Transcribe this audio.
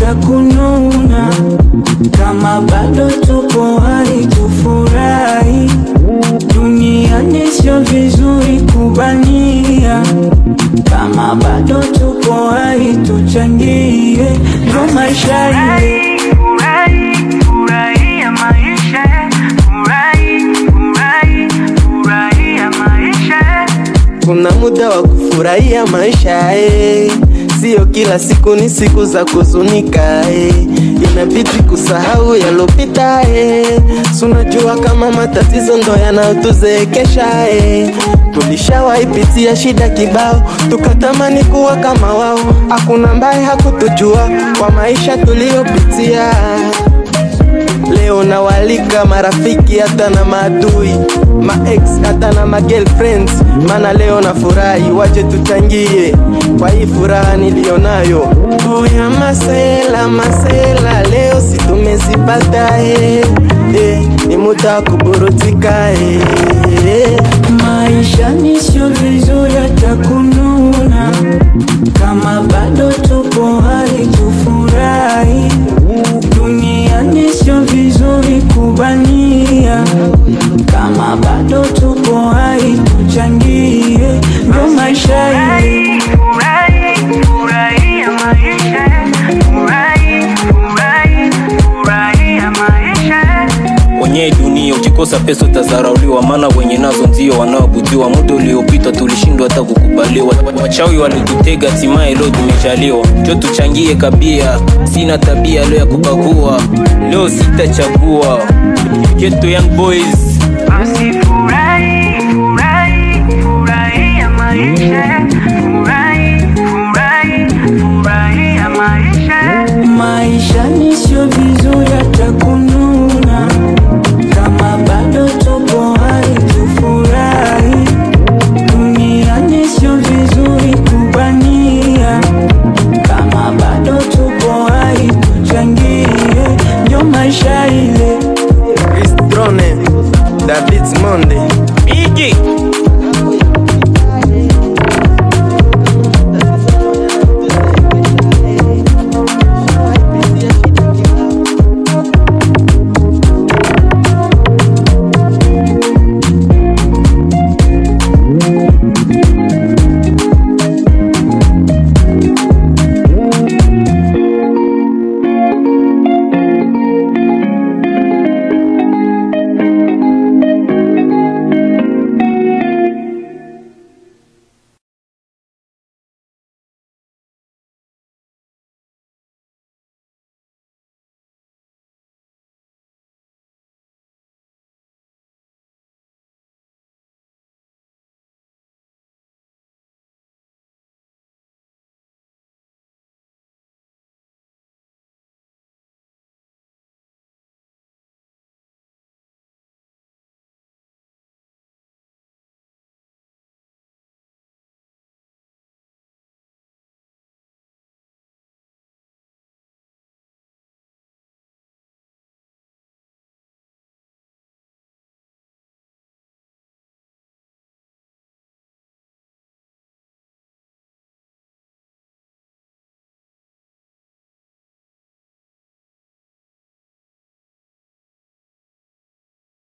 hata kununa. Kama bado tupo hai tufurahi. Duniani sio vizuri kubania. Kama bado tupo hai tuchangie, ndo maisha ile. Furahia maisha, furahia maisha. Kuna muda wa kufurahia maisha Sio kila siku ni siku za kuzunika Inabidi kusahau yalopita Sunajua kama matatizo ndo yanayotuzeekesha Tulishawaipitia shida kibao, tukatamani kuwa kama wao. Hakuna ambaye hakutujua kwa maisha tuliyopitia. Leo nawalika marafiki hata na maadui, ma ex hata na ma girlfriends. Maana leo nafurahi, wache tuchangie kwa hii furaha nilionayo. Oya masela masela, leo si tumezipata ni muda wa kuburutika Maisha ni sio vizuri hata kununa. Kama bado tupo hai tufurahi. Duniani sio vizuri kubania. Kama bado tupo hai tuchangie, ndo maisha ile. Furahia maisha, furahia maisha. Wenye dunia ukikosa pesa utazarauliwa, maana wenye nazo ndio wanaoabudiwa. Muda uliopita tulishindwa hata kukubaliwa, wachawi walitutega, hatimaye leo tumejaliwa. Njoo tuchangie kabia, sina tabia leo ya kubagua, leo sitachagua. Ghetto Young Boys. Basi furahi, furahi, furahia maisha.